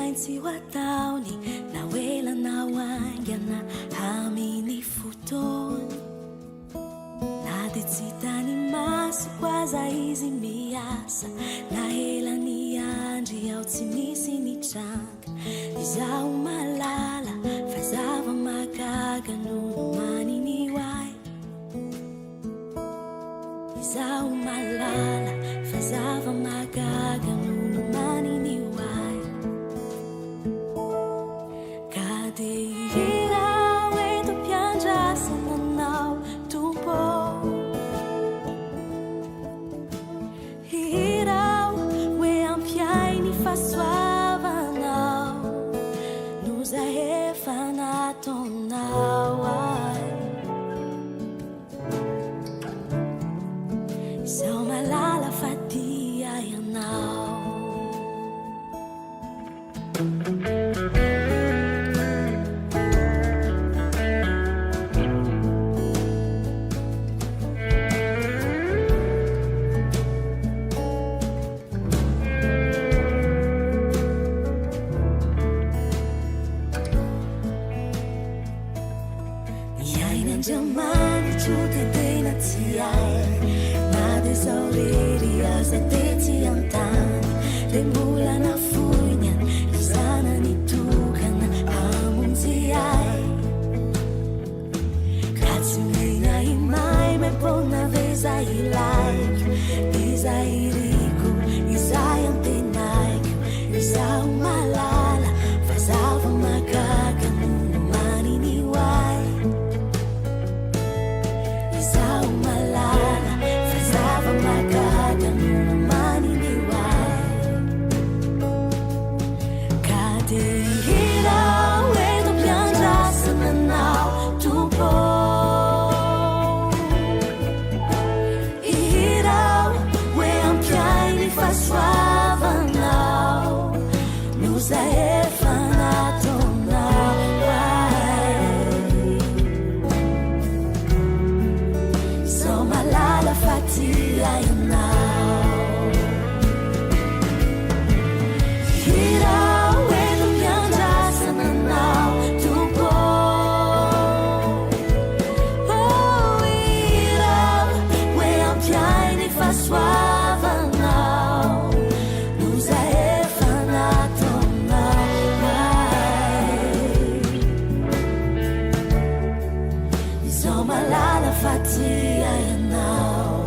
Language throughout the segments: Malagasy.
maintsy ho ataony na ho ela na ho haingana amin'ny fotoany. Na dia tsy hitan'ny masoko aza izy miasa, na ela niandry aho tsy nisy nitranga. Izaho mahalala fa zava-mahagaga no nomaniny ho ahy. Izaho mahalala fa zava-mahagaga no nomaniny ho ahy. Ka dia hihira aho eto am-piandrasana anao, Tompo ô. Hihira aho hoe ampiay ny fahasoavanao noho izay efa nataonao ahy. Izaho mahalala fa tia ianao. Ny ain'Andriamanitro dia tena tsy hay Na dia izaho irery aza tetsy an-tany Dia mbola nafoiny ny zanany tokana hamonjy ahy Ka tsy mila maimaim-poana ve izay ilaiko Izay iriko, izay antenaiko Izaho mahalala fa zava-mahagaga no nomaniny ho ahy Izaho mahalala fa zava-mahagaga no nomaniny ho ahy Ka dia hihira aho eto am-piandrasana anao Tompo Hihira aho hoe ampiay ny fahasoavanao noho izay efa nataonao ahy. Izaho mahalala fa tia ianao. Hihira aho eto am-piandrasana anao Tompo. Oh, hira hoe ampiay ny fahasoavanao noho izay efa nataonao ahy. Izaho mahalala fa tia ianao.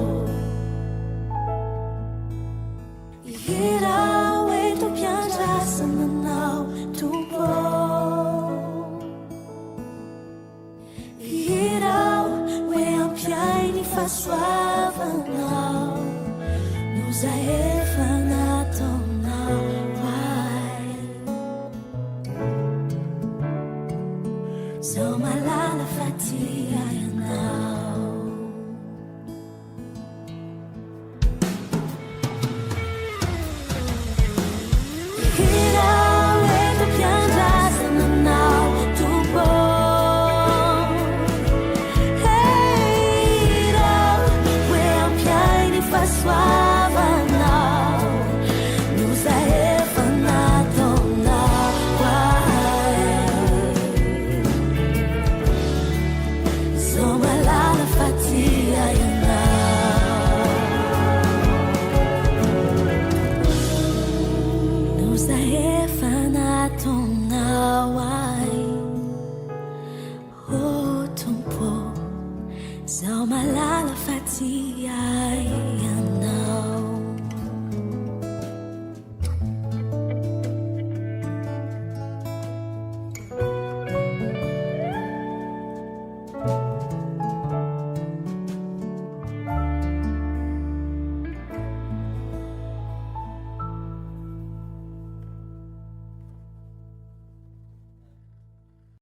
Hihira aho eto am-piandrasana anao Tompo. Hihira aho hoe ampiay ny fahasoavanao noho izay efa nataonao ho ahy. Izaho mahalala fa tia ianao. Izaho mahalala fa tia ianao. Noho izay efa nataonao ahy, oh Tompo, izaho mahalala fa tia.